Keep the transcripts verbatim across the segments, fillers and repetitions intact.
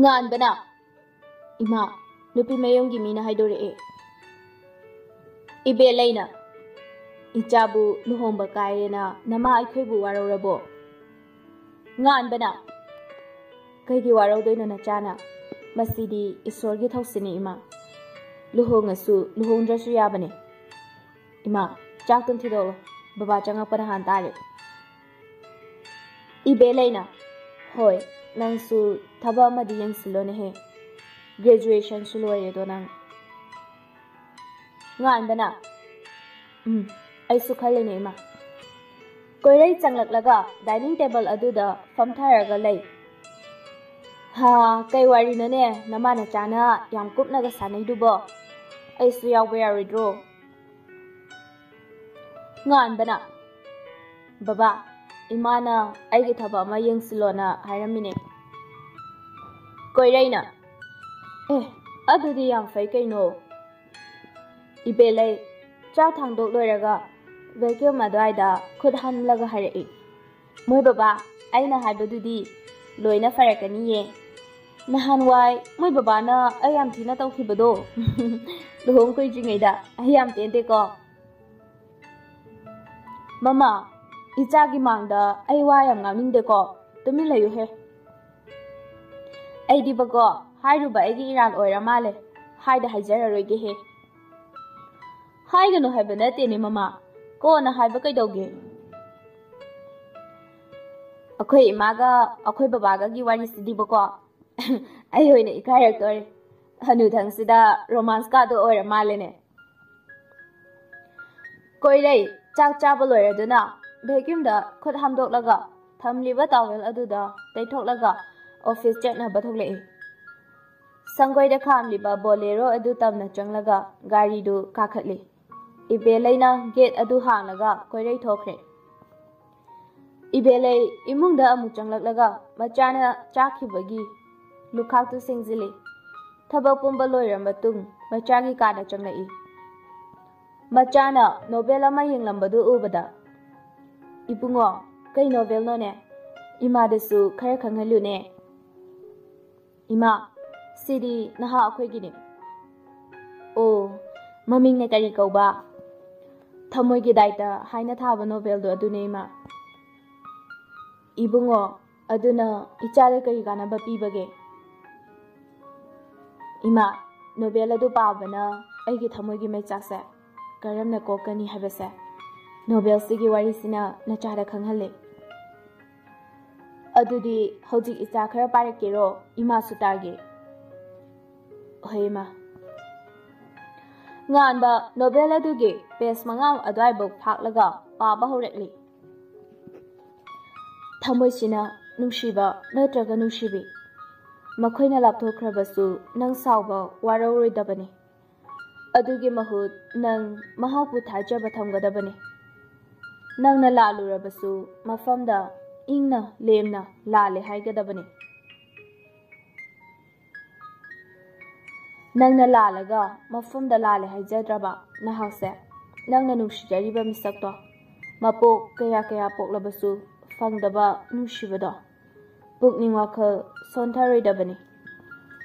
ꯉꯥꯟꯕꯅ, "ꯏꯃꯥ, ꯅꯨꯄꯤ ꯃꯌꯨꯝꯒꯤ ꯃꯤꯅ ꯍꯥꯏꯗꯣꯔꯛꯑꯦ꯫" ꯏꯕꯦꯂꯩꯅ, "ꯏꯆꯥꯕꯨ ꯂꯨꯍꯣꯡꯕ ꯀꯥꯏꯔꯦꯅ ꯅꯃꯥ ꯑꯩꯈꯣꯏꯕꯨ ꯋꯥꯔꯧꯔꯕꯣ?" ꯉꯥꯟꯕꯅ, "ꯀꯩꯒꯤ ꯋꯥꯔꯧꯗꯣꯏꯅꯣ ꯅꯆꯥꯅ? ꯃꯁꯤꯗꯤ ꯏꯁꯣꯔꯒꯤ ꯊꯧꯁꯤꯅꯤ ꯏꯃꯥ꯫ ꯂꯨꯍꯣꯡꯉꯁꯨ ꯂꯨꯍꯣꯡꯗ꯭ꯔꯁꯨ ꯌꯥꯕꯅꯦ꯫ ꯏꯃꯥ, ꯆꯥꯛꯇꯨꯝ ꯊꯤꯗꯣꯛꯂꯣ, ꯕꯕꯥ ꯆꯪꯉꯛꯄꯅ ꯍꯥꯟ ꯇꯥꯔꯦ꯫" ꯏꯕꯦꯂꯩꯅ, "ꯍꯣꯏ, ꯅꯪꯁꯨ ꯊꯕꯛ ꯑꯃꯗꯤ ꯌꯦꯡꯁꯤꯜꯂꯣꯅꯦꯍꯦ꯫ ꯒ꯭ꯔꯦꯖꯨꯑꯦꯁꯟꯁꯨ ꯂꯣꯏꯔꯦꯗꯣ ꯅꯪ꯫" ꯉꯥꯟꯕꯅ, "ꯎꯝ, ꯑꯩꯁꯨ ꯈꯜꯂꯤꯅꯦ ꯏꯃꯥ꯫" ꯀꯣꯏꯔꯩ ꯆꯪꯂꯛꯂꯒ ꯗꯥꯏꯅꯤꯡ ꯇꯦꯕꯜ ꯑꯗꯨꯗ ꯐꯝꯊꯔꯒ ꯂꯩ꯫ "ꯍꯥ, ꯀꯩ ꯋꯥꯔꯤꯅꯣꯅꯦ ꯅꯃꯥ ꯅꯆꯥꯅ ꯌꯥꯝ ꯀꯨꯞꯅꯒ ꯁꯥꯟꯅꯩꯗꯨꯕꯣ? ꯑꯩꯁꯨ ꯌꯥꯎꯕ ꯌꯥꯔꯣꯏꯗ꯭ꯔꯣ?" ꯉꯥꯟꯕꯅ, "ꯕꯕꯥ, ꯏꯃꯥꯅ ꯑꯩꯒꯤ ꯊꯕꯛ ꯑꯃ ꯌꯦꯡꯁꯤꯜꯂꯣꯅ ꯍꯥꯏꯔꯝꯃꯤꯅꯦ꯫" ꯀꯣꯏꯔꯩꯅ, "ꯑꯦ, ꯑꯗꯨꯗꯤ ꯌꯥꯝ ꯐꯩ ꯀꯩꯅꯣ꯫" ꯏꯕꯦꯂꯩ ꯆꯥ ꯊꯥꯡꯗꯣꯛ ꯂꯣꯏꯔꯒ ꯚꯦꯀ꯭ꯌꯨꯝ ꯑꯗꯨꯋꯥꯏꯗ ꯈꯨꯠ ꯍꯥꯝꯂꯒ ꯍꯥꯏꯔꯛꯏ, "ꯃꯣꯏ ꯕꯕꯥ, ꯑꯩꯅ ꯍꯥꯏꯕꯗꯨꯗꯤ ꯂꯣꯏꯅ ꯐꯔꯛꯀꯅꯤꯌꯦ꯫ ꯅꯍꯥꯟꯋꯥꯏ ꯃꯣꯏ ꯕꯕꯥꯅ ꯑꯩ ꯌꯥꯝ ꯊꯤꯅ ꯇꯧꯈꯤꯕꯗꯣ, ꯂꯨꯍꯣꯡ ꯀꯨꯏꯗ꯭ꯔꯤꯉꯩꯗ꯫ ꯑꯩ ꯌꯥꯝ ꯄꯦꯟꯗꯦꯀꯣ꯫" "ꯃꯃꯥ, ꯏꯆꯥꯒꯤ ꯃꯥꯡꯗ ꯑꯩ ꯋꯥ ꯌꯥꯝ ꯉꯥꯡꯅꯤꯡꯗꯦꯀꯣ, ꯇꯨꯃꯤꯟ ꯂꯩꯌꯨꯍꯦ꯫" "ꯑꯩꯗꯤꯕꯀꯣ, ꯍꯥꯏꯔꯨꯕ ꯑꯩꯒꯤ ꯏꯔꯥꯜ ꯑꯣꯏꯔ ꯃꯥꯜꯂꯦ, ꯍꯥꯏꯗ ꯍꯥꯏꯖꯔꯔꯣꯏꯒꯦꯍꯦ꯫" "ꯍꯥꯏꯒꯅꯨ ꯍꯥꯏꯕ ꯅꯠꯇꯦꯅꯦ ꯃꯃꯥ, ꯀꯣꯟꯅ ꯍꯥꯏꯕ ꯀꯩꯗꯧꯒꯦ?" "ꯑꯩꯈꯣꯏ ꯏꯃꯥꯒ ꯑꯩꯈꯣꯏ ꯕꯕꯥꯒꯒꯤ ꯋꯥꯔꯤꯁꯤꯗꯤꯕꯀꯣ, ꯑꯩ ꯑꯣꯏꯅ ꯏꯀꯥꯏꯔꯛꯇꯣꯔꯦ꯫ ꯍꯅꯨꯊꯪꯁꯤꯗ ꯔꯣꯃꯥꯟꯁ ꯀꯥꯗꯣ ꯑꯣꯏꯔ ꯃꯥꯜꯂꯦꯅꯦ꯫" ꯀꯣꯏꯔꯩ ꯆꯥꯛ ꯆꯥꯕ ꯂꯣꯏꯔꯗꯨꯅ ꯚꯦꯀ꯭ꯌꯨꯝꯗ ꯈꯨꯠ ꯍꯥꯝꯗꯣꯛꯂꯒ ꯊꯝꯂꯤꯕ ꯇꯥꯋꯦꯜ ꯑꯗꯨꯗ ꯇꯩꯊꯣꯛꯂꯒ ꯑꯣꯐꯤꯁ ꯆꯠꯅꯕ ꯊꯣꯛꯂꯛꯏ꯫ ꯁꯪꯒꯣꯏꯗ ꯈꯥꯝꯂꯤꯕ ꯕꯣꯂꯦꯔꯣ ꯑꯗꯨ ꯇꯝꯅ ꯆꯪꯂꯒ ꯒꯥꯔꯤꯗꯨ ꯀꯥꯈꯠꯂꯤ꯫ ꯏꯕꯦꯂꯩꯅ ꯒꯦꯠ ꯑꯗꯨ ꯍꯥꯡꯂꯒ ꯀꯣꯏꯔꯩ ꯊꯣꯛꯈ꯭ꯔꯦ꯫ ꯏꯕꯦꯂꯩ ꯏꯃꯨꯡꯗ ꯑꯃꯨꯛ ꯆꯪꯂꯛꯂꯒ ꯃꯆꯥꯅ ꯆꯥꯈꯤꯕꯒꯤ ꯂꯨꯈꯥꯛꯇꯨ ꯁꯦꯡꯖꯤꯜꯂꯤ꯫ ꯊꯕꯛ ꯄꯨꯝꯕ ꯂꯣꯏꯔ ꯃꯇꯨꯡ ꯃꯆꯥꯒꯤ ꯀꯥꯗ ꯆꯪꯂꯛꯏ꯫ ꯃꯆꯥꯅ ꯅꯣꯕꯦꯜ ꯑꯃ ꯌꯦꯡꯂꯝꯕꯗꯨ ꯎꯕꯗ, "ꯏꯕꯨꯡꯉꯣ, ꯀꯩ ꯅꯣꯕꯦꯜꯅꯣꯅꯦ? ꯏꯃꯥꯗꯁꯨ ꯈꯔ ꯈꯪꯍꯜꯂꯨꯅꯦ꯫" "ꯏꯃꯥ, ꯁꯤꯗꯤ ꯅꯍꯥ ꯑꯩꯈꯣꯏꯒꯤꯅꯤ꯫" "ꯑꯣ, ꯃꯃꯤꯡꯅ ꯀꯔꯤ ꯀꯧꯕ?" "ꯊꯃꯣꯏꯒꯤ ꯗꯥꯏꯇ" ꯍꯥꯏꯅ ꯊꯥꯕ ꯅꯣꯕꯦꯜꯗꯣ ꯑꯗꯨꯅꯦ, ꯏꯃꯥ꯫ "ꯏꯕꯨꯡꯉꯣ, ꯑꯗꯨꯅ ꯏꯆꯥꯗ ꯀꯔꯤ ꯀꯥꯟꯅꯕ ꯄꯤꯕꯒꯦ?" "ꯏꯃꯥ, ꯅꯣꯕꯦꯜ ꯑꯗꯨ ꯄꯥꯕꯅ ꯑꯩꯒꯤ ꯊꯃꯣꯏꯒꯤ ꯃꯩꯆꯥꯛꯁꯦ ꯀꯔꯝꯅ ꯀꯣꯛꯀꯅꯤ ꯍꯥꯏꯕꯁꯦ ꯅꯣꯕꯦꯜꯁꯤꯒꯤ ꯋꯥꯔꯤꯁꯤꯅ ꯅꯆꯥꯗ ꯈꯪꯍꯜꯂꯤ꯫" "ꯑꯗꯨꯗꯤ ꯍꯧꯖꯤꯛ ꯏꯆꯥ ꯈꯔ ꯄꯥꯔꯛꯀꯦꯔꯣ, ꯏꯃꯥꯁꯨ ꯇꯥꯒꯦ꯫" "ꯍꯣꯏ, ꯏꯃꯥ꯫" ꯉꯥꯟꯕ ꯅꯣꯕꯦꯜ ꯑꯗꯨꯒꯤ ꯄꯦꯖ ꯃꯉꯥ ꯑꯗꯨꯋꯥꯏꯕꯨ ꯐꯥꯛꯂꯒ ꯄꯥꯕ ꯍꯧꯔꯛꯂꯤ꯫ "ꯊꯃꯣꯏꯁꯤꯅ ꯅꯨꯡꯁꯤꯕ ꯅꯠꯇ꯭ꯔꯒ ꯅꯨꯡꯁꯤꯕꯤ, ꯃꯈꯣꯏꯅ ꯂꯥꯞꯊꯣꯛꯈ꯭ꯔꯕꯁꯨ ꯅꯪ ꯁꯥꯎꯕ ꯋꯥꯔꯧꯔꯣꯏꯗꯕꯅꯤ꯫ ꯑꯗꯨꯒꯤ ꯃꯍꯨꯠ ꯅꯪ ꯃꯍꯥꯛꯄꯨ ꯊꯥꯖꯕ ꯊꯝꯒꯗꯕꯅꯤ꯫ ꯅꯪꯅ ꯂꯥꯜꯂꯨꯔꯕꯁꯨ ꯃꯐꯝꯗ ꯏꯪꯅ ꯂꯦꯝꯅ ꯂꯥꯜꯂꯦ ꯍꯥꯏꯒꯗꯕꯅꯤ꯫ ꯅꯪꯅ ꯂꯥꯜꯂꯒ ꯃꯐꯝꯗ ꯂꯥꯜꯂꯦ ꯍꯥꯏꯖꯗ꯭ꯔꯕ ꯅꯍꯥꯛꯁꯦ, ꯅꯪꯅ ꯅꯨꯡꯁꯤꯖꯔꯤꯕ ꯃꯤꯁꯛꯇꯣ ꯃꯄꯣꯛ ꯀꯌꯥ ꯀꯌꯥ ꯄꯣꯛꯂꯕꯁꯨ ꯐꯪꯗꯕ ꯅꯨꯡꯁꯤꯕꯗꯣ ꯄꯨꯛꯅꯤꯡ ꯋꯥꯈꯜ ꯁꯣꯟꯊꯔꯣꯏꯗꯕꯅꯤ꯫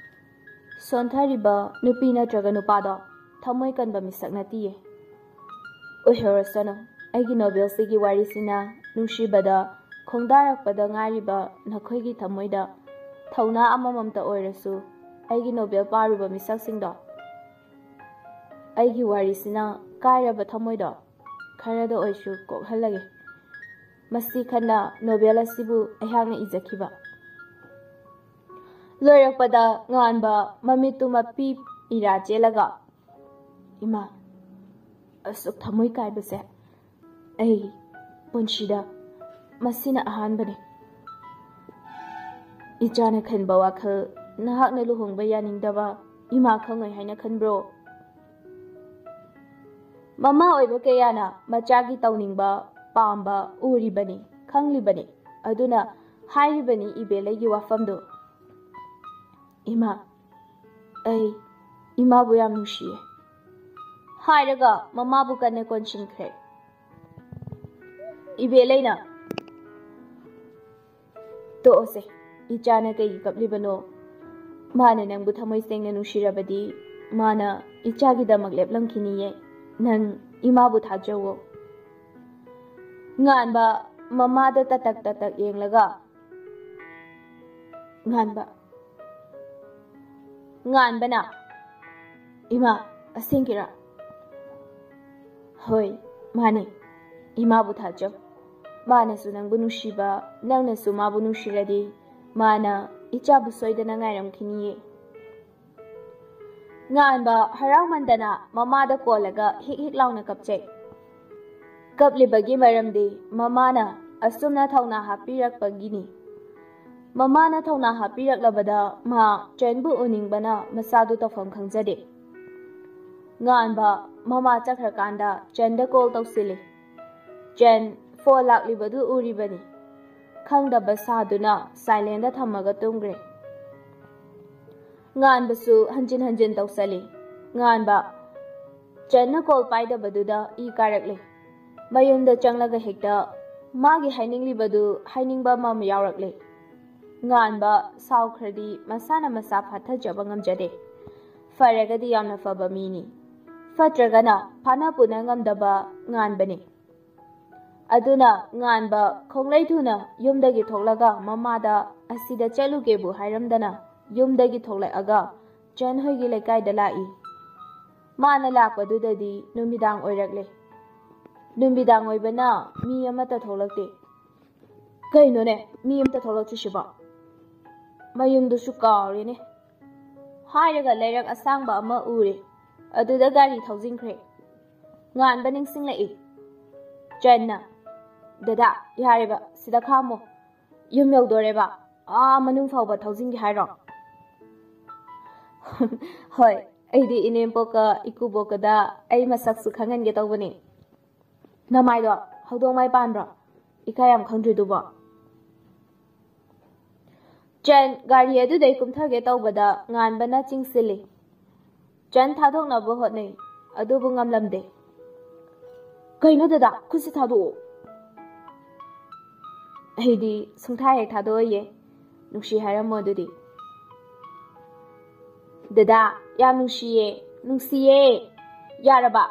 ꯁꯣꯟꯊꯔꯤꯕ ꯅꯨꯄꯤ ꯅꯠꯇ꯭ꯔꯒ ꯅꯨꯄꯥꯗꯣ ꯊꯃꯣꯏ ꯀꯟꯕ ꯃꯤꯁꯛ ꯅꯠꯇꯤꯌꯦ꯫ ꯑꯣꯏꯍꯧꯔꯁꯅꯨ, ꯑꯩꯒꯤ ꯅꯣꯕꯦꯜꯁꯤꯒꯤ ꯋꯥꯔꯤꯁꯤꯅ ꯅꯨꯡꯁꯤꯕꯗ ꯈꯣꯡꯗꯥꯔꯛꯄꯗ ꯉꯥꯏꯔꯤꯕ ꯅꯈꯣꯏꯒꯤ ꯊꯃꯣꯏꯗ ꯊꯧꯅꯥ ꯑꯃꯃꯝꯇ ꯑꯣꯏꯔꯁꯨ ꯑꯩꯒꯤ ꯅꯣꯕꯦꯜ ꯄꯥꯔꯨꯕ ꯃꯤꯁꯛꯁꯤꯡꯗꯣ ꯑꯩꯒꯤ ꯋꯥꯔꯤꯁꯤꯅ ꯀꯥꯏꯔꯕ ꯊꯃꯣꯏꯗꯣ ꯈꯔꯗ ꯑꯣꯏꯁꯨ ꯀꯣꯛꯍꯜꯂꯒꯦ꯫ ꯃꯁꯤ ꯈꯟꯅ ꯅꯣꯕꯦꯜ ꯑꯁꯤꯕꯨ ꯑꯩꯍꯥꯛꯅ ꯏꯖꯈꯤꯕ꯫" ꯂꯣꯏꯔꯛꯄꯗ ꯉꯥꯟꯕ ꯃꯃꯤꯠꯇꯨ ꯃꯄꯤ ꯏꯔꯥ ꯆꯦꯜꯂꯒ, "ꯏꯃꯥ, ꯑꯁꯨꯛ ꯊꯃꯣꯏ ꯀꯥꯏꯕꯁꯦ ꯑꯩ ꯄꯨꯟꯁꯤꯗ ꯃꯁꯤꯅ ꯑꯍꯥꯟꯕꯅꯤ꯫ ꯏꯆꯥꯅ ꯈꯟꯕ ꯋꯥꯈꯜ ꯅꯍꯥꯛꯅ ꯂꯨꯍꯣꯡꯕ ꯌꯥꯅꯤꯡꯗꯕ ꯏꯃꯥ ꯈꯪꯉꯣꯏ ꯍꯥꯏꯅ ꯈꯟꯕ꯭ꯔꯣ? ꯃꯃꯥ ꯑꯣꯏꯕ ꯀꯌꯥꯅ ꯃꯆꯥꯒꯤ ꯇꯧꯅꯤꯡꯕ ꯄꯥꯝꯕ ꯎꯔꯤꯕꯅꯤ, ꯈꯪꯂꯤꯕꯅꯤ꯫ ꯑꯗꯨꯅ ꯍꯥꯏꯔꯤꯕꯅꯤ ꯏꯕꯦꯂꯩꯒꯤ ꯋꯥꯐꯝꯗꯨ꯫" "ꯏꯃꯥ, ꯑꯩ ꯏꯃꯥꯕꯨ ꯌꯥꯝ ꯅꯨꯡꯁꯤꯌꯦ꯫" ꯍꯥꯏꯔꯒ ꯃꯃꯥꯕꯨ ꯀꯟꯅ ꯀꯣꯟꯁꯤꯟꯈ꯭ꯔꯦ꯫ ꯏꯕꯦꯂꯩꯅ, "ꯇꯣꯛꯑꯁꯦ, ꯏꯆꯥꯅ ꯀꯩꯒꯤ ꯀꯞꯂꯤꯕꯅꯣ? ꯃꯥꯅ ꯅꯪꯕꯨ ꯊꯃꯣꯏ ꯁꯦꯡꯅ ꯅꯨꯡꯁꯤꯔꯕꯗꯤ ꯃꯥꯅ ꯏꯆꯥꯒꯤꯗꯃꯛ ꯂꯦꯞꯂꯝꯈꯤꯅꯤꯌꯦ꯫ ꯅꯪ ꯏꯃꯥꯕꯨ ꯊꯥꯖꯧꯋꯣ꯫ ꯉꯥꯟꯕ ꯃꯃꯥꯗ ꯇꯇꯛ ꯇꯇꯛ ꯌꯦꯡꯂꯒ, ꯉꯥꯟꯕ, ꯉꯥꯟꯕꯅ, "ꯏꯃꯥ, ꯑꯁꯦꯡꯀꯤꯔꯥ?" "ꯍꯣꯏ, ꯃꯥꯅꯦ꯫ ꯏꯃꯥꯕꯨ ꯊꯥꯖꯧ꯫ ꯃꯥꯅꯁꯨ ꯅꯪꯕꯨ ꯅꯨꯡꯁꯤꯕ, ꯅꯪꯅꯁꯨ ꯃꯥꯕꯨ ꯅꯨꯡꯁꯤꯔꯗꯤ ꯃꯥꯅ ꯏꯆꯥꯕꯨ ꯁꯣꯏꯗꯅ ꯉꯥꯏꯔꯝꯈꯤꯅꯤꯌꯦ꯫" ꯉꯥꯟꯕ ꯍꯔꯥꯎꯃꯟꯗꯅ ꯃꯃꯥꯗ ꯀꯣꯜꯂꯒ ꯍꯤꯛ ꯍꯤꯛ ꯂꯥꯎꯅ ꯀꯞꯆꯩ꯫ ꯀꯞꯂꯤꯕꯒꯤ ꯃꯔꯝꯗꯤ ꯃꯃꯥꯅ ꯑꯁꯨꯝꯅ ꯊꯧꯅꯥ ꯍꯥꯞꯄꯤꯔꯛꯄꯒꯤꯅꯤ꯫ ꯃꯃꯥꯅ ꯊꯧꯅꯥ ꯍꯥꯞꯄꯤꯔꯛꯂꯕꯗ ꯃꯥ ꯆꯦꯟꯕꯨ ꯎꯅꯤꯡꯕꯅ ꯃꯆꯥꯗꯨ ꯇꯧꯐꯝ ꯈꯪꯖꯗꯦ꯫ ꯉꯥꯟꯕ ꯃꯃꯥ ꯆꯠꯈ꯭ꯔꯀꯥꯟꯗ ꯆꯦꯟꯗ ꯀꯣꯜ ꯇꯧꯁꯤꯜꯂꯤ꯫ ꯆꯦꯟ ꯐꯣꯟ ꯂꯥꯛꯂꯤꯕꯗꯨ ꯎꯔꯤꯕꯅꯤ꯫ ꯈꯪꯗꯕ ꯁꯥꯗꯨꯅ ꯁꯥꯏꯂꯦꯟꯗ ꯊꯝꯃꯒ ꯇꯨꯝꯈ꯭ꯔꯦ꯫ ꯉꯥꯟꯕꯁꯨ ꯍꯟꯖꯤꯟ ꯍꯟꯖꯤꯟ ꯇꯧꯁꯜꯂꯤ꯫ ꯉꯥꯟꯕ ꯆꯦꯟꯅ ꯀꯣꯜ ꯄꯥꯏꯗꯕꯗꯨꯗ ꯏ ꯀꯥꯔꯛꯂꯦ꯫ ꯃꯌꯨꯝꯗ ꯆꯪꯂꯒ ꯍꯦꯛꯇ ꯃꯥꯒꯤ ꯍꯥꯏꯅꯤꯡꯂꯤꯕꯗꯨ ꯍꯥꯏꯅꯤꯡꯕ ꯑꯃ ꯌꯥꯎꯔꯛꯂꯦ꯫ ꯉꯥꯟꯕ ꯁꯥꯎꯈ꯭ꯔꯗꯤ ꯃꯁꯥꯅ ꯃꯁꯥ ꯐꯥꯊꯖꯕ ꯉꯝꯖꯗꯦ꯫ ꯐꯔꯒꯗꯤ ꯌꯥꯝꯅ ꯐꯕ ꯃꯤꯅꯤ, ꯐꯠꯇ꯭ꯔꯒꯅ ꯐꯥꯅ ꯄꯨꯅ ꯉꯝꯗꯕ ꯉꯥꯟꯕꯅꯤ꯫ ꯑꯗꯨꯅ ꯉꯥꯟꯕ ꯈꯣꯡꯂꯩ ꯊꯨꯅ ꯌꯨꯝꯗꯒꯤ ꯊꯣꯛꯂꯒ ꯃꯃꯥꯗ "ꯑꯁꯤꯗ ꯆꯠꯂꯨꯒꯦꯕꯨ" ꯍꯥꯏꯔꯝꯗꯅ ꯌꯨꯝꯗꯒꯤ ꯊꯣꯛꯂꯛꯑꯒ ꯆꯦꯟ ꯍꯣꯏꯒꯤ ꯂꯩꯀꯥꯏꯗ ꯂꯥꯛꯏ꯫ ꯃꯥꯅ ꯂꯥꯛꯄꯗꯨꯗꯗꯤ ꯅꯨꯃꯤꯗꯥꯡ ꯑꯣꯏꯔꯛꯂꯦ꯫ ꯅꯨꯃꯤꯗꯥꯡ ꯑꯣꯏꯕꯅ ꯃꯤ ꯑꯃꯠꯇ ꯊꯣꯛꯂꯛꯇꯦ꯫ "ꯀꯩꯅꯣꯅꯦ, ꯃꯤ ꯑꯃꯠꯇ ꯊꯣꯛꯂꯛꯇ꯭ꯔꯤꯁꯤꯕꯣ? ꯃꯌꯨꯝꯗꯨꯁꯨ ꯀꯥꯎꯔꯦꯅꯦ꯫" ꯍꯥꯏꯔꯒ ꯂꯩꯔꯛ ꯑꯁꯥꯡꯕ ꯑꯃ ꯎꯔꯦ꯫ ꯑꯗꯨꯗ ꯒꯥꯔꯤ ꯊꯧꯖꯤꯟꯈ꯭ꯔꯦ꯫ ꯉꯥꯟꯕ ꯅꯤꯡꯁꯤꯡꯂꯛꯏ꯫ ꯆꯦꯟꯅ, "ꯗꯗꯥ, ꯌꯥꯔꯦꯕ, ꯁꯤꯗ ꯈꯥꯝꯃꯣ꯫ ꯌꯨꯝ ꯌꯧꯗꯣꯔꯦꯕ, ꯑꯥ ꯃꯅꯨꯡ ꯐꯥꯎꯕ ꯊꯧꯖꯤꯟꯒꯦ ꯍꯥꯏꯔꯣ?" "ꯍꯣꯏ, ꯑꯩꯗꯤ ꯏꯅꯦꯝꯄꯣꯛꯀ ꯏꯀꯨꯕꯣꯛꯀꯗ ꯑꯩ ꯃꯁꯛꯁꯨ ꯈꯪꯍꯟꯒꯦ ꯇꯧꯕꯅꯤ꯫" "ꯅꯃꯥꯏꯗꯣ ꯍꯧꯗꯣꯡ ꯃꯥꯏ ꯄꯥꯟꯕ꯭ꯔꯣ? ꯏꯀꯥꯏ ꯌꯥꯝ ꯈꯪꯗ꯭ꯔꯤꯗꯨꯕꯣ?" ꯆꯦꯟ ꯒꯥꯔꯤ ꯑꯗꯨꯗꯩ ꯀꯨꯝꯊꯒꯦ ꯇꯧꯕꯗ ꯉꯥꯟꯕꯅ ꯆꯤꯡꯁꯤꯜꯂꯤ꯫ ꯆꯦꯟ ꯊꯥꯗꯣꯛꯅꯕ ꯍꯣꯠꯅꯩ, ꯑꯗꯨꯕꯨ ꯉꯝꯂꯝꯗꯦ꯫ "ꯀꯩꯅꯣ ꯗꯗꯥ, ꯈꯨꯠꯁꯤ ꯊꯥꯗꯣꯛꯑꯣ꯫" "ꯑꯩꯗꯤ ꯁꯨꯡꯊꯥ ꯍꯦꯛ ꯊꯥꯗꯣꯛꯑꯣꯏꯌꯦ꯫ ꯅꯨꯡꯁꯤ ꯍꯥꯏꯔꯝꯃꯣ ꯑꯗꯨꯗꯤ꯫" "ꯗꯗꯥ, ꯌꯥꯝ ꯅꯨꯡꯁꯤꯌꯦ, ꯅꯨꯡꯁꯤꯌꯦ꯫ ꯌꯥꯔꯕ?"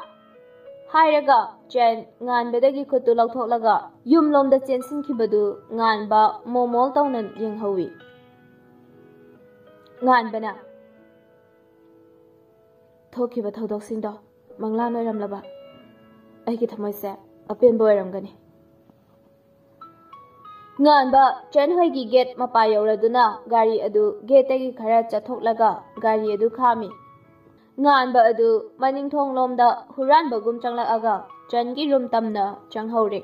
ꯍꯥꯏꯔꯒ ꯆꯦꯟ ꯉꯥꯟꯕꯗꯒꯤ ꯈꯨꯠꯇꯨ ꯂꯧꯊꯣꯛꯂꯒ ꯌꯨꯝꯂꯣꯝꯗ ꯆꯦꯟꯁꯤꯟꯈꯤꯕꯗꯨ ꯉꯥꯟꯕ ꯃꯣꯃꯣꯜ ꯇꯧꯅ ꯌꯦꯡꯍꯧꯋꯤ꯫ ꯉꯥꯟꯕꯅ, "ꯊꯣꯛꯈꯤꯕ ꯊꯧꯗꯣꯛꯁꯤꯡꯗꯣ ꯃꯪꯂꯥꯟ ꯑꯣꯏꯔꯝꯂꯕ? ꯑꯩꯒꯤ ꯊꯃꯣꯏꯁꯦ ꯑꯄꯦꯟꯕ ꯑꯣꯏꯔꯝꯒꯅꯤ꯫" ꯉꯥꯟꯕ ꯆꯦꯟ ꯍꯣꯏꯒꯤ ꯒꯦꯠ ꯃꯄꯥ ꯌꯧꯔꯗꯨꯅ ꯒꯥꯔꯤ ꯑꯗꯨ ꯒꯦꯠꯇꯒꯤ ꯈꯔ ꯆꯠꯊꯣꯛꯂꯒ ꯒꯥꯔꯤ ꯑꯗꯨ ꯈꯥꯝꯃꯤ꯫ ꯉꯥꯟꯕ ꯑꯗꯨ ꯃꯅꯤꯡ ꯊꯣꯡꯂꯣꯝꯗ ꯍꯨꯔꯥꯟꯕꯒꯨꯝ ꯆꯪꯂꯛꯑꯒ ꯆꯦꯟꯒꯤ ꯔꯨꯝ ꯇꯝꯅ ꯆꯪꯍꯧꯔꯦ꯫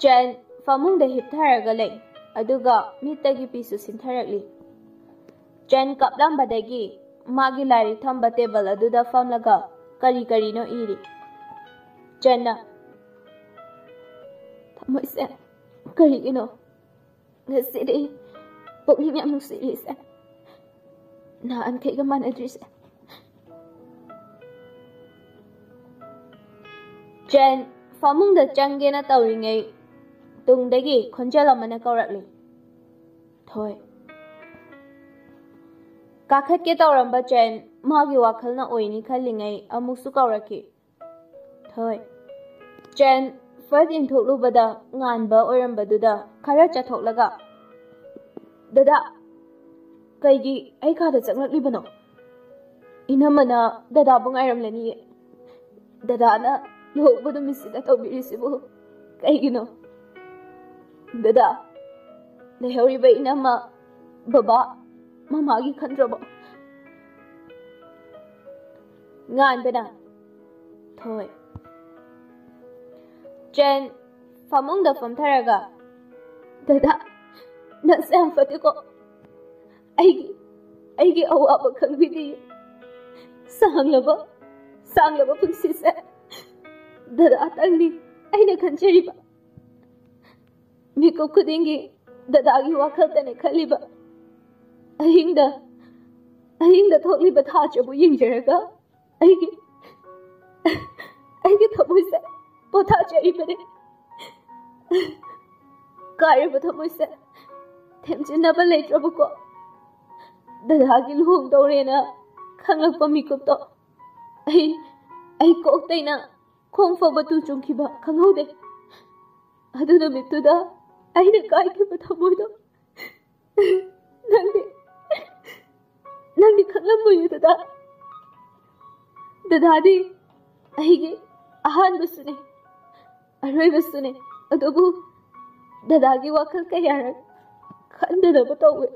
ꯆꯦꯟ ꯐꯃꯨꯡꯗ ꯍꯤꯞꯊꯔꯒ ꯂꯩ, ꯑꯗꯨꯒ ꯃꯤꯠꯇꯒꯤ ꯄꯤꯁꯨ ꯁꯤꯟꯊꯔꯛꯂꯤ꯫ ꯆꯦꯟ ꯀꯞꯂꯝꯕꯗꯒꯤ ꯃꯥꯒꯤ ꯂꯥꯏꯔꯤꯛ ꯊꯝꯕ ꯇꯦꯕꯜ ꯑꯗꯨꯗ ꯐꯝꯂꯒ ꯀꯔꯤ ꯀꯔꯤꯅꯣ ꯏꯔꯤ꯫ ꯆꯦꯟꯅ, "ꯊꯃꯣꯏꯁꯦ, ꯀꯔꯤꯒꯤꯅꯣ ꯉꯁꯤꯗꯤ ꯄꯨꯛꯅꯤꯡ ꯌꯥꯝ ꯅꯨꯡꯁꯤꯔꯤꯁꯦ? ꯅꯍꯥꯟꯈꯩꯒ ꯃꯥꯟꯅꯗ꯭ꯔꯤꯁꯦ꯫" ꯆꯦꯟ ꯐꯃꯨꯡꯗ ꯆꯪꯒꯦꯅ ꯇꯧꯔꯤꯉꯩ ꯇꯨꯡꯗꯒꯤ ꯈꯣꯟꯖꯦꯜ ꯑꯃꯅ ꯀꯧꯔꯛꯂꯤ, "ꯊꯣꯏ꯫" ꯀꯥꯈꯠꯀꯦ ꯇꯧꯔꯝꯕ ꯆꯦꯟ ꯃꯥꯒꯤ ꯋꯥꯈꯜꯅ ꯑꯣꯏꯅꯤ ꯈꯜꯂꯤꯉꯩ ꯑꯃꯨꯛꯁꯨ ꯀꯧꯔꯛꯈꯤ, "ꯊꯣꯏ꯫" ꯆꯦꯟ ꯐꯠ ꯌꯦꯡꯊꯣꯛꯂꯨꯕꯗ ꯉꯥꯟꯕ ꯑꯣꯏꯔꯝꯕꯗꯨꯗ ꯈꯔ ꯆꯠꯊꯣꯛꯂꯒ, "ꯗꯗꯥ, ꯀꯩꯒꯤ ꯑꯩ ꯀꯥꯗ ꯆꯪꯂꯛꯂꯤꯕꯅꯣ? ꯏꯅꯝꯃꯅ ꯗꯗꯥꯕꯨ ꯉꯥꯏꯔꯝꯂꯅꯤꯌꯦ꯫ ꯗꯗꯥꯅ ꯂꯨꯍꯣꯡꯕ ꯅꯨꯃꯤꯠꯁꯤꯗ ꯇꯧꯕꯤꯔꯤꯁꯤꯕꯨ ꯀꯩꯒꯤꯅꯣ? ꯗꯗꯥ, ꯂꯩꯍꯧꯔꯤꯕ ꯏꯅꯝꯃ, ꯕꯕꯥ, ꯃꯃꯥꯒꯤ ꯈꯟꯗ꯭ꯔꯕꯣ?" ꯉꯥꯟꯕꯅ, "ꯊꯣꯏ꯫" ꯆꯦꯟ ꯐꯃꯨꯡꯗ ꯐꯝꯊꯔꯒ, "ꯗꯗꯥ, ꯅꯪꯁꯦ ꯌꯥꯝ ꯐꯠꯇꯦꯀꯣ꯫ ꯑꯩꯒꯤ, ꯑꯩꯒꯤ ꯑꯋꯥꯕ ꯈꯪꯕꯤꯗꯦ꯫ ꯁꯥꯡꯂꯕ, ꯁꯥꯡꯂꯕ ꯄꯨꯟꯁꯤꯁꯦ ꯗꯗꯥꯇꯪꯅꯤ ꯑꯩꯅ ꯈꯟꯖꯔꯤꯕ꯫ ꯃꯤꯀꯨꯞ ꯈꯨꯗꯤꯡꯒꯤ ꯗꯗꯥꯒꯤ ꯋꯥꯈꯜꯇꯅꯦ ꯈꯜꯂꯤꯕ꯫ ꯑꯍꯤꯡꯗ, ꯑꯍꯤꯡꯗ ꯊꯣꯛꯂꯤꯕ ꯊꯥꯖꯕꯨ ꯌꯦꯡꯖꯔꯒ ꯑꯩꯒꯤ, ꯑꯩꯒꯤ ꯊꯃꯣꯏꯁꯦ ꯄꯣꯊꯥꯖꯔꯤꯕꯅꯤ꯫ ꯀꯥꯏꯔꯕ ꯊꯃꯣꯏꯁꯦ ꯊꯦꯝꯖꯤꯟꯅꯕ ꯂꯩꯇ꯭ꯔꯕꯀꯣ꯫ ꯗꯗꯥꯒꯤ ꯂꯨꯍꯣꯡꯗꯧꯔꯦꯅ ꯈꯪꯂꯛꯄ ꯃꯤꯀꯨꯞꯇꯣ ꯑꯩ ꯑꯩ ꯀꯣꯛꯇꯩꯅ ꯈꯣꯡ ꯐꯥꯎꯕ ꯇꯨ ꯆꯨꯡꯈꯤꯕ ꯈꯪꯍꯧꯗꯦ꯫ ꯑꯗꯨ ꯅꯨꯃꯤꯠꯇꯨꯗ ꯑꯩꯅ ꯀꯥꯏꯈꯤꯕ ꯊꯃꯣꯏꯗꯣ ꯅꯪꯗꯤ ꯅꯪꯗꯤ ꯈꯪꯂꯝꯃꯣꯏꯅꯦ ꯗꯗꯥ꯫ ꯗꯗꯥꯗꯤ ꯑꯩꯒꯤ ꯑꯍꯥꯟꯕꯁꯨꯅꯦ, ꯑꯔꯣꯏꯕꯁꯨꯅꯦ꯫ ꯑꯗꯨꯕꯨ ꯗꯗꯥꯒꯤ ꯋꯥꯈꯜ ꯀꯌꯥꯔꯛ ꯈꯟꯗꯅꯕ ꯇꯧꯋꯦ꯫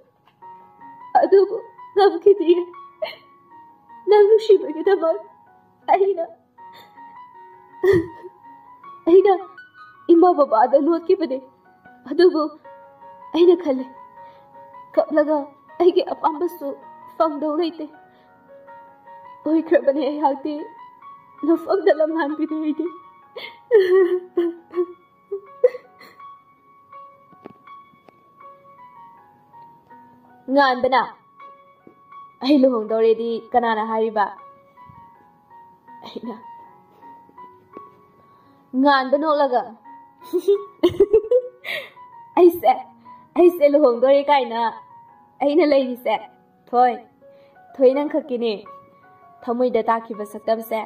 ꯑꯗꯨꯕꯨ ꯉꯝꯈꯤꯗꯦ꯫ ꯅꯪ ꯅꯨꯡꯁꯤꯕꯒꯤꯗꯃꯛ ꯑꯩꯅ ꯑꯩꯅ ꯏꯃꯥ ꯕꯕꯥꯗ ꯂꯣꯠꯈꯤꯕꯅꯦ꯫ ꯑꯗꯨꯕꯨ ꯑꯩꯅ ꯈꯜꯂꯦ, ꯀꯞꯂꯒ ꯑꯩꯒꯤ ꯑꯄꯥꯝꯕꯁꯨ ꯐꯪꯗꯧ ꯂꯩꯇꯦ꯫ ꯑꯣꯏꯈ꯭ꯔꯕꯅꯦ ꯑꯩꯍꯥꯛꯇꯤ ꯅꯐꯝꯗ ꯂꯝꯍꯥꯟꯕꯤꯗꯦ ꯑꯩꯗꯤ꯫ ꯉꯥꯟꯕꯅ, "ꯑꯩ ꯂꯨꯍꯣꯡꯗꯧꯔꯦꯗꯤ ꯀꯅꯥꯅ ꯍꯥꯏꯔꯤꯕ?" ꯑꯩꯅ ꯉꯥꯟꯕ ꯅꯣꯛꯂꯒ, "ꯑꯩꯁꯦ, ꯑꯩꯁꯦ ꯂꯨꯍꯣꯡꯗꯣꯔꯦ ꯀꯥꯏꯅ ꯑꯩꯅ ꯂꯩꯔꯤꯁꯦ, ꯊꯣꯏ, ꯊꯣꯏ ꯅꯪ ꯈꯛꯀꯤꯅꯦ ꯊꯃꯣꯏꯗ ꯇꯥꯈꯤꯕ ꯁꯛꯇꯝꯁꯦ꯫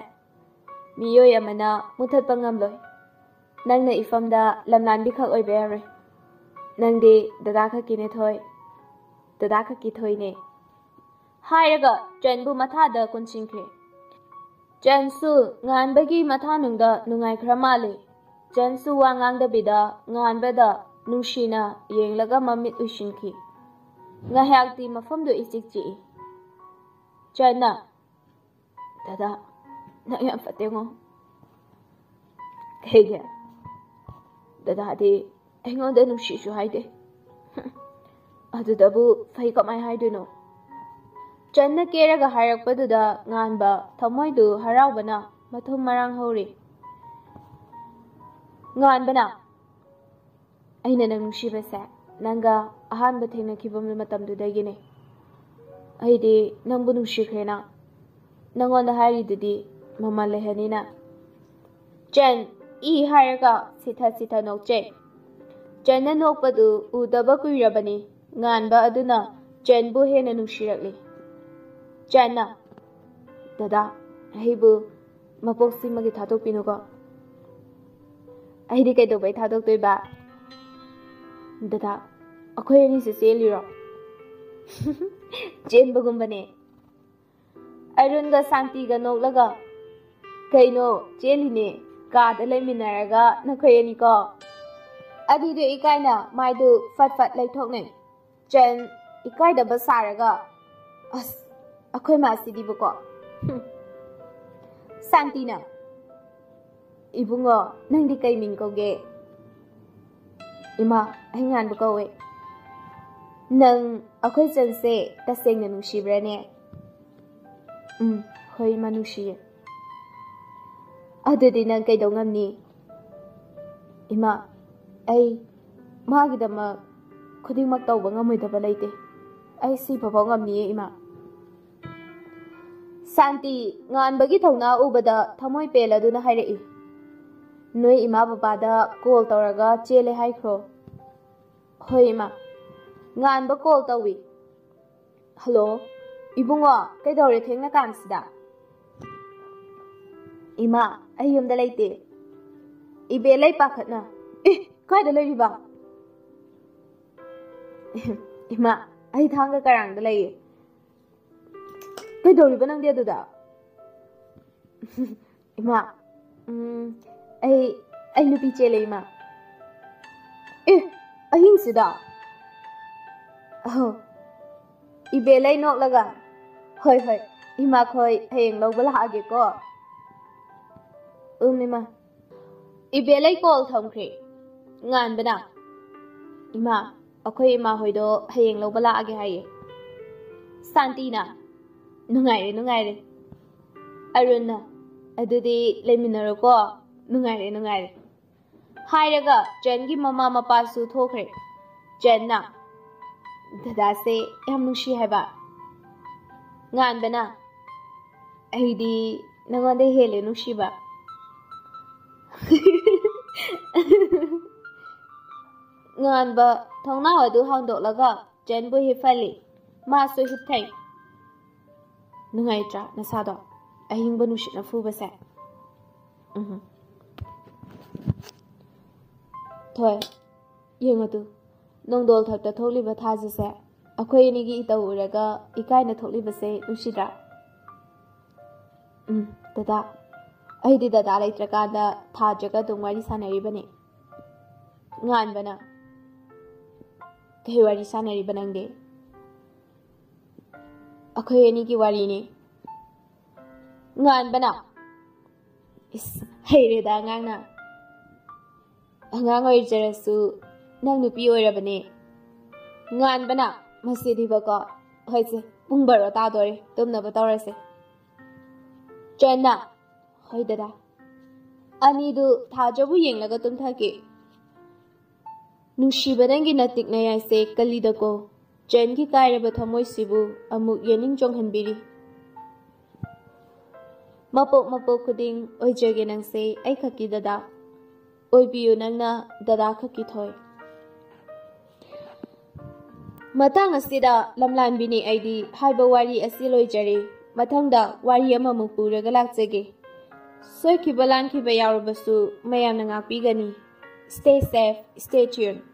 ꯃꯤꯑꯣꯏ ꯑꯃꯅ ꯃꯨꯊꯠꯄ ꯉꯝꯂꯣꯏ꯫ ꯅꯪꯅ ꯏꯐꯝꯗ ꯂꯝꯂꯥꯟꯕꯤ ꯈꯛ ꯑꯣꯏꯕ ꯌꯥꯔꯣꯏ꯫ ꯅꯪꯗꯤ ꯗꯗꯥ ꯈꯛꯀꯤꯅꯦ ꯊꯣꯏ, ꯗꯗꯥ ꯈꯛꯀꯤ ꯊꯣꯏꯅꯦ"꯫ ꯍꯥꯏꯔꯒ ꯆꯟꯕꯨ ꯃꯊꯥꯗ ꯀꯨꯟꯁꯤꯟꯈ꯭ꯔꯦ꯫ ꯆꯟꯁꯨ ꯉꯥꯟꯕꯒꯤ ꯃꯊꯥꯅꯨꯡꯗ ꯅꯨꯡꯉꯥꯏꯈ꯭ꯔ ꯃꯥꯜꯂꯦ꯫ ꯆꯟꯁꯨ ꯋꯥ ꯉꯥꯡꯗꯕꯤꯗ ꯉꯥꯟꯕꯗ ꯅꯨꯡꯁꯤꯅ ꯌꯦꯡꯂꯒ ꯃꯃꯤꯠ ꯎꯏꯁꯤꯟꯈꯤ꯫ ꯉꯥꯏꯍꯥꯛꯇꯤ ꯃꯐꯝꯗꯨ ꯏꯆꯤꯛ ꯆꯤꯛꯏ꯫ ꯆꯟꯅ, "ꯗꯗꯥ, ꯅꯪ ꯌꯥꯝ ꯐꯠꯇꯦꯉꯣ"꯫ "ꯀꯩꯒꯤ? ꯗꯗꯥꯗꯤ ꯑꯩꯉꯣꯟꯗ ꯅꯨꯡꯁꯤꯁꯨ ꯍꯥꯏꯗꯦ"꯫ "ꯑꯗꯨꯗꯕꯨ ꯐꯩ ꯀꯃꯥꯏ ꯍꯥꯏꯗꯣꯏꯅꯣ?" ꯆꯟꯅ ꯀꯦꯔꯒ ꯍꯥꯏꯔꯛꯄꯗꯨꯗ ꯉꯥꯟꯕ ꯊꯃꯣꯏꯗꯨ ꯍꯔꯥꯎꯕꯅ ꯃꯊꯨꯝ ꯃꯔꯥꯡ ꯍꯧꯔꯤ꯫ ꯉꯥꯟꯕꯅ, "ꯑꯩꯅ ꯅꯪ ꯅꯨꯡꯁꯤꯕꯁꯦ ꯅꯪꯒ ꯑꯍꯥꯟꯕ ꯊꯦꯡꯅꯈꯤꯕ ꯃꯇꯝꯗꯨꯗꯒꯤꯅꯦ꯫ ꯑꯩꯗꯤ ꯅꯪꯕꯨ ꯅꯨꯡꯁꯤꯈ꯭ꯔꯦꯅ꯫ ꯅꯪꯉꯣꯟꯗ ꯍꯥꯏꯔꯤꯗꯨꯗꯤ ꯃꯃꯜ ꯂꯩꯍꯟꯅꯤꯅ"꯫ ꯆꯟ ꯏ ꯍꯥꯏꯔꯒ ꯁꯤꯊ ꯁꯤꯊ ꯅꯣꯛꯆꯩ꯫ ꯆꯟꯅ ꯅꯣꯛꯄꯗꯨ ꯎꯗꯕ ꯀꯨꯏꯔꯕꯅꯤ꯫ ꯉꯥꯟꯕ ꯑꯗꯨꯅ ꯆꯦꯟꯕꯨ ꯍꯦꯟꯅ ꯅꯨꯡꯁꯤꯔꯛꯂꯤ꯫ ꯆꯦꯟꯅ, "ꯗꯗꯥ, ꯑꯩꯕꯨ ꯃꯄꯣꯛꯁꯤꯃꯒꯤ ꯊꯥꯗꯣꯛꯄꯤꯅꯨꯀꯣ꯫" "ꯑꯩꯗꯤ ꯀꯩꯗꯧꯕꯩ ꯊꯥꯗꯣꯛꯇꯣꯏꯕ?" "ꯗꯗꯥ, ꯑꯩꯈꯣꯏ ꯑꯅꯤꯁꯦ ꯆꯦꯜꯂꯤꯔꯣ?" "ꯆꯦꯟꯕꯒꯨꯝꯕꯅꯦ꯫" ꯑꯔꯨꯟꯒ ꯁꯥꯟꯇꯤꯒ ꯅꯣꯛꯂꯒ, "ꯀꯩꯅꯣ, ꯆꯦꯜꯂꯤꯅꯦ, ꯀꯥꯗ ꯂꯩꯃꯤꯟꯅꯔꯒ ꯅꯈꯣꯏ ꯑꯅꯤꯀꯣ?" ꯑꯅꯤꯗꯨ ꯏꯀꯥꯏꯅ ꯃꯥꯏꯗꯨ ꯐꯠ ꯐꯠ ꯂꯩꯊꯣꯛꯅꯩ꯫ ꯆꯦꯟ ꯏꯀꯥꯏꯗꯕ ꯁꯥꯔꯒ, "ꯑꯁ, ꯑꯩꯈꯣꯏ ꯃꯥꯁꯤꯗꯤꯕꯀꯣ꯫" ꯍꯨꯝ꯫ ꯁꯥꯟꯇꯤꯅ, "ꯏꯕꯨꯡꯉꯣ, ꯅꯪꯗꯤ ꯀꯩ ꯃꯤꯡ ꯀꯧꯒꯦ?" "ꯏꯃꯥ, ꯑꯩ ꯉꯥꯟꯕ ꯀꯧꯋꯦ꯫" "ꯅꯪ ꯑꯩꯈꯣꯏ ꯆꯦꯟꯁꯦ ꯇꯁꯦꯡꯅ ꯅꯨꯡꯁꯤꯕ꯭ꯔꯥꯅꯦ?" "ꯎꯝ, ꯍꯣꯏ ꯏꯃꯥ, ꯅꯨꯡꯁꯤꯌꯦ꯫" "ꯑꯗꯨꯗꯤ ꯅꯪ ꯀꯩꯗꯧ ꯉꯝꯅꯤ?" "ꯏꯃꯥ, ꯑꯩ ꯃꯥꯒꯤꯗꯃꯛ ꯈꯨꯗꯤꯡꯃꯛ ꯇꯧꯕ ꯉꯝꯃꯣꯏꯗꯕ ꯂꯩꯇꯦ꯫ ꯑꯩ ꯁꯤꯕꯐꯥꯎ ꯉꯝꯅꯤꯌꯦ ꯏꯃꯥ꯫" ꯁꯥꯟꯇꯤ ꯉꯥꯟꯕꯒꯤ ꯊꯧꯅꯥ ꯎꯕꯗ ꯊꯃꯣꯏ ꯄꯦꯜꯂꯗꯨꯅ ꯍꯥꯏꯔꯛꯏ, "ꯅꯣꯏ ꯏꯃꯥ ꯕꯕꯥꯗ ꯀꯣꯜ ꯇꯧꯔꯒ ꯆꯦꯜꯂꯦ ꯍꯥꯏꯈ꯭ꯔꯣ꯫" "ꯍꯣꯏ ꯏꯃꯥ꯫" ꯉꯥꯟꯕ ꯀꯣꯜ ꯇꯧꯏ꯫ "ꯍꯜꯂꯣ, ꯏꯕꯨꯡꯉꯣ, ꯀꯩꯗꯧꯔꯦ ꯊꯦꯡꯅ ꯀꯥꯟꯁꯤꯗ?" "ꯏꯃꯥ, ꯑꯩ ꯌꯨꯝꯗ ꯂꯩꯇꯦ꯫" ꯏꯕꯦ ꯂꯩ ꯄꯥꯈꯠꯅ, "ꯑꯦ, ꯀꯥꯏꯗ ꯂꯩꯔꯤꯕ?" "ꯏꯃꯥ, ꯑꯩ ꯊꯥꯡꯒ ꯀꯔꯥꯡꯗ ꯂꯩꯌꯦ꯫" "ꯀꯩꯗꯧꯔꯤꯕ ꯅꯪꯗꯤ ꯑꯗꯨꯗ?" "ꯏꯃꯥ, ꯎꯝ, ꯑꯩ, ꯑꯩ ꯅꯨꯄꯤ ꯆꯦꯜꯂꯦ, ꯏꯃꯥ꯫" "ꯑꯦ, ꯑꯍꯤꯡꯁꯤꯗ?" "ꯑꯍꯣ꯫" ꯏꯕꯦꯂꯩ ꯅꯣꯛꯂꯒ, "ꯍꯣꯏ, ꯍꯣꯏ, ꯏꯃꯥꯈꯣꯏ ꯍꯌꯦꯡ ꯂꯧꯕ ꯂꯥꯛꯑꯒꯦꯀꯣ꯫" "ꯎꯝ, ꯏꯃꯥ꯫" ꯏꯕꯦꯂꯩ ꯀꯣꯜ ꯊꯝꯈ꯭ꯔꯦ꯫ ꯉꯥꯟꯕꯅ, "ꯏꯃꯥ, ꯑꯩꯈꯣꯏ ꯏꯃꯥ ꯍꯣꯏꯗꯣ ꯍꯌꯦꯡ ꯂꯧꯕ ꯂꯥꯛꯑꯒꯦ ꯍꯥꯏꯌꯦ꯫" ꯁꯥꯟꯇꯤꯅ, "ꯅꯨꯡꯉꯥꯏꯔꯦ, ꯅꯨꯡꯉꯥꯏꯔꯦ꯫" ꯑꯔꯨꯟꯅ, "ꯑꯗꯨꯗꯤ ꯂꯩꯃꯤꯟꯅꯔꯣꯀꯣ, ꯅꯨꯡꯉꯥꯏꯔꯦ, ꯅꯨꯡꯉꯥꯏꯔꯦ꯫" ꯍꯥꯏꯔꯒ ꯆꯦꯟꯒꯤ ꯃꯃꯥ ꯃꯄꯥꯁꯨ ꯊꯣꯛꯈ꯭ꯔꯦ꯫ ꯆꯦꯟꯅ, "ꯗꯗꯥꯁꯦ ꯌꯥꯝ ꯅꯨꯡꯁꯤ ꯍꯥꯏꯕ꯫" ꯉꯥꯟꯕꯅ, "ꯑꯩꯗꯤ ꯅꯉꯣꯟꯗ ꯍꯦꯜꯂꯦ ꯅꯨꯡꯁꯤꯕ꯫" ꯉꯥꯟꯕ ꯊꯣꯡꯅꯥꯎ ꯑꯗꯨ ꯍꯥꯡꯗꯣꯛꯂꯒ ꯆꯦꯟꯕꯨ ꯍꯤꯞꯍꯜꯂꯤ꯫ ꯃꯥꯁꯨ ꯍꯤꯞꯊꯩ꯫ ꯅꯨꯡꯉꯥꯏꯇ꯭ꯔꯥ ꯅꯁꯥꯗꯣ? ꯑꯍꯤꯡꯕ ꯅꯨꯡꯁꯤꯠꯅ ꯐꯨꯕꯁꯦ꯫ ꯎꯝ꯫ ꯊꯣꯏ, ꯌꯦꯡꯉꯨ ꯇꯨ, ꯅꯣꯡꯗꯣꯜ ꯊꯛꯇ ꯊꯣꯛꯂꯤꯕ ꯊꯥꯖꯁꯦ꯫ ꯑꯩꯈꯣꯏ ꯑꯅꯤꯒꯤ ꯏꯇꯧ ꯎꯔꯒ ꯏꯀꯥꯏꯅ ꯊꯣꯛꯂꯤꯕꯁꯦ ꯅꯨꯡꯁꯤꯗ꯭ꯔꯥ? ꯎꯝ, ꯗꯗꯥ, ꯑꯩꯗꯤ ꯗꯗꯥ ꯂꯩꯇ꯭ꯔꯀꯥꯟꯗ ꯊꯥꯖꯒ ꯑꯗꯨꯝ ꯋꯥꯔꯤ ꯁꯥꯟꯅꯔꯤꯕꯅꯤ꯫ ꯉꯥꯟꯕꯅ, ꯀꯩ ꯋꯥꯔꯤ ꯁꯥꯟꯅꯔꯤꯕ ꯅꯪꯗꯤ? ꯑꯩꯈꯣꯏ ꯑꯅꯤꯒꯤ ꯋꯥꯔꯤꯅꯤ꯫ ꯉꯥꯟꯕꯅ, ꯏꯁ, ꯍꯩꯔꯦꯗ ꯑꯉꯥꯡꯅ꯫ ꯑꯉꯥꯡ ꯑꯣꯏꯖꯔꯁꯨ ꯅꯪ ꯅꯨꯄꯤ ꯑꯣꯏꯔꯕꯅꯦ꯫ ꯉꯥꯟꯕꯅ, ꯃꯁꯤꯗꯤꯕꯀꯣ, ꯍꯣꯏꯁꯦ, ꯄꯨꯡ ꯕꯥꯔꯣ ꯇꯥꯗꯣꯔꯦ, ꯇꯨꯝꯅꯕ ꯇꯧꯔꯁꯦ꯫ ꯆꯟꯅ, ꯍꯣꯏ ꯗꯗꯥ꯫ ꯑꯅꯤꯗꯨ ꯊꯥꯖꯕꯨ ꯌꯦꯡꯂꯒ ꯇꯨꯝꯊꯈꯤ꯫ ꯅꯨꯡꯁꯤꯕ ꯅꯪꯒꯤ ꯅꯇꯤꯛ ꯅꯌꯥꯏꯁꯦ ꯀꯜꯂꯤꯗꯀꯣ꯫ ꯆꯟꯒꯤ ꯀꯥꯏꯔꯕ ꯊꯃꯣꯏꯁꯤꯕꯨ ꯑꯃꯨꯛ ꯌꯦꯅꯤꯡ ꯆꯣꯡꯍꯟꯕꯤꯔꯤ꯫ ꯃꯄꯣꯛ ꯃꯄꯣꯛ ꯈꯨꯗꯤꯡ ꯑꯣꯏꯖꯒꯦ ꯅꯪꯁꯦ ꯑꯩꯈꯛꯀꯤ ꯗꯗꯥ꯫ ꯑꯣꯏꯕꯤꯌꯨ ꯅꯪꯅ ꯗꯗꯥ ꯈꯛꯀꯤ ꯊꯣꯏ꯫ ꯃꯇꯥꯡ ꯑꯁꯤꯗ ꯂꯝꯂꯥꯟꯕꯤꯅꯤ ꯑꯩꯗꯤ ꯍꯥꯏꯕ ꯋꯥꯔꯤ ꯑꯁꯤ ꯂꯣꯏꯖꯔꯦ꯫ ꯃꯊꯪꯗ ꯋꯥꯔꯤ ꯑꯃꯃꯨꯛ ꯄꯨꯔꯒ ꯂꯥꯛꯆꯒꯦ꯫ ꯁꯣꯏꯈꯤꯕ ꯂꯥꯟꯈꯤꯕ ꯌꯥꯎꯔꯕꯁꯨ ꯃꯌꯥꯝꯅ ꯉꯥꯛꯄꯤꯒꯅꯤ꯫ Stay safe, stay tuned꯫